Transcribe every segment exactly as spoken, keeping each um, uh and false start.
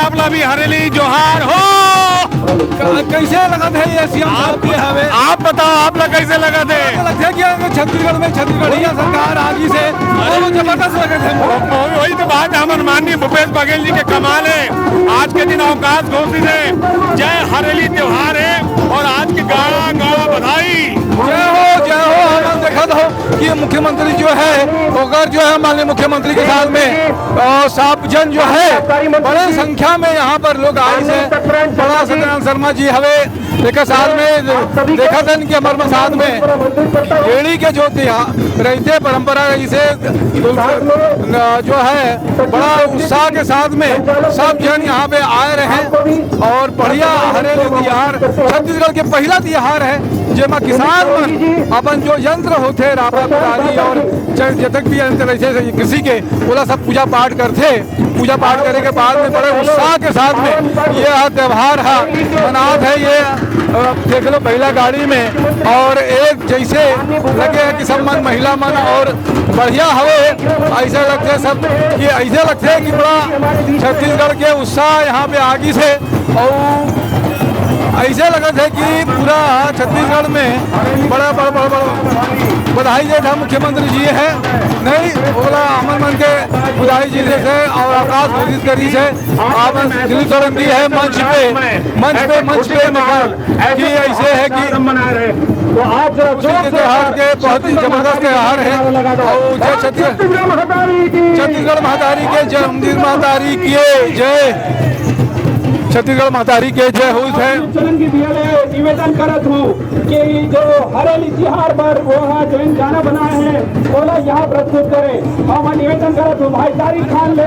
आप ला भी हरेली जोहार हो। क-, कैसे लगत हे ये सीएम साहब आप, के हवे? आप बताओ, आप ला कैसे लगत हे? लगथे कि अगर छत्तीसगढ़ में छत्तीसगढ़िया सरकार आ गिस हे, अरे, वो जबरदस्त लगत हे। वही, वही तो बात है, हमारे माननीय भूपेश बघेल जी के कमाल है। आज के दिन अवकाश घोषित है, जय हरेली त्योहार है और आज के गाड़ा गाड़ा बधाई। जय हो, जय हो। हम देखत हो कि मुख्यमंत्री जो है, ओकर जो है माननीय मुख्यमंत्री के साथ में, अ, साफ जन जो है बड़े संख्या में यहाँ पर लोग आए हैं। बड़ा सत्यनारायण शर्मा जी हवे, एक साल में देखत हन कि हमर साथ में एड़ी के जो तिहा-, रहिथे परंपरा रहिसे, अ, जो है बड़ा उत्साह के साथ में सब जन यहाँ पे आए रहे और बढ़िया हरेली तिहार, छत्तीसगढ़ के पहला तिहार है जेमा किसान मन अपन जो यंत्र होथे, रापा कुदारी और ज-, जतक भी यंत्र रहिथे कृषि के, ओला सब पूजा पाठ करथे। पूजा पाठ करे के बाद में बड़े उत्साह के साथ में ये ह त्योहार ह मनात है। ये, अ, देख लो, बैला गाड़ी में और एक जैसे लगे है कि सब मन, महिला मन और बढ़िया हवे। ऐसे लगथे सब कि, ऐसे लगथे कि बड़ा छत्तीसगढ़ के उत्साह यहाँ पे आ गिस हे। और ऐसे लगत है कि पूरा छत्तीसगढ़ में बड़ा, बड़ा, बड़ा, बड़ा बधाई देत हे मुख्यमंत्री जी है, नहीं, ओला हमन मन के बधाई जी देत हे और अवकाश घोषित करिस हे। आप दिलीप सोलंकी है मंच पे, मंच पे, मंच पे निकाल कि ऐसे है कि तो आप जरा जोर से त्योहार के बहुत ही जबरदस्त त्योहार है। और जय छत्तीसगढ़, छत्तीसगढ़ महतारी की, छत्तीसगढ़ महतारी के जय, मंदिर महतारी की जय, छत्तीसगढ़ महतारी के जय होत है। चरण की दिया ले निवेदन करत हूँ कि जो हरेली तिहार बर वो ह जेन गाना बनाए हे, ओला यहाँ प्रस्तुत करे। हम निवेदन करत हूँ भाई तारिक खान ले,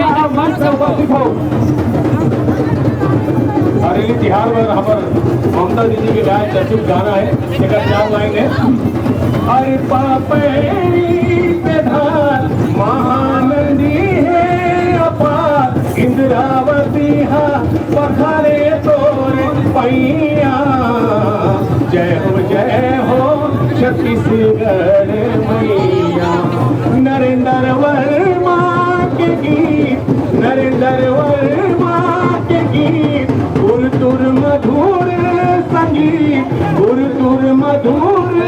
यहाँ मंच पे उपस्थित हो। हरेली तिहार बर हमर ममता दीदी के गाए चर्चित गाना है, एकर चार लाइन है। अरे पापड़ी पे धार महानंदी है अपार, इंद्रावती हा पखारे तोर पैया। जय हो, जय हो छत्तीसगढ़ मैया। नरेंद्र वर्मा के गीत, नरेंद्र वर्मा के गीत, तुर तुर मधुर संगीत, तुर तुर मधुर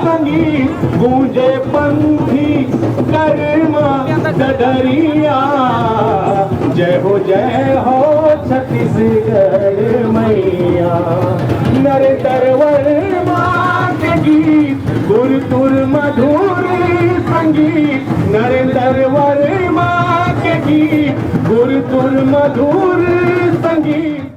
संगीत, गूंजे पंथी कर्मा डडरिया। जय हो, जय हो छत्तीसगढ़ मैया। नरेंद्र वर्मा के गीत, तुर तुर मधुर संगीत, नरेंद्र वर्मा के गीत, तुर तुर मधुर संगीत।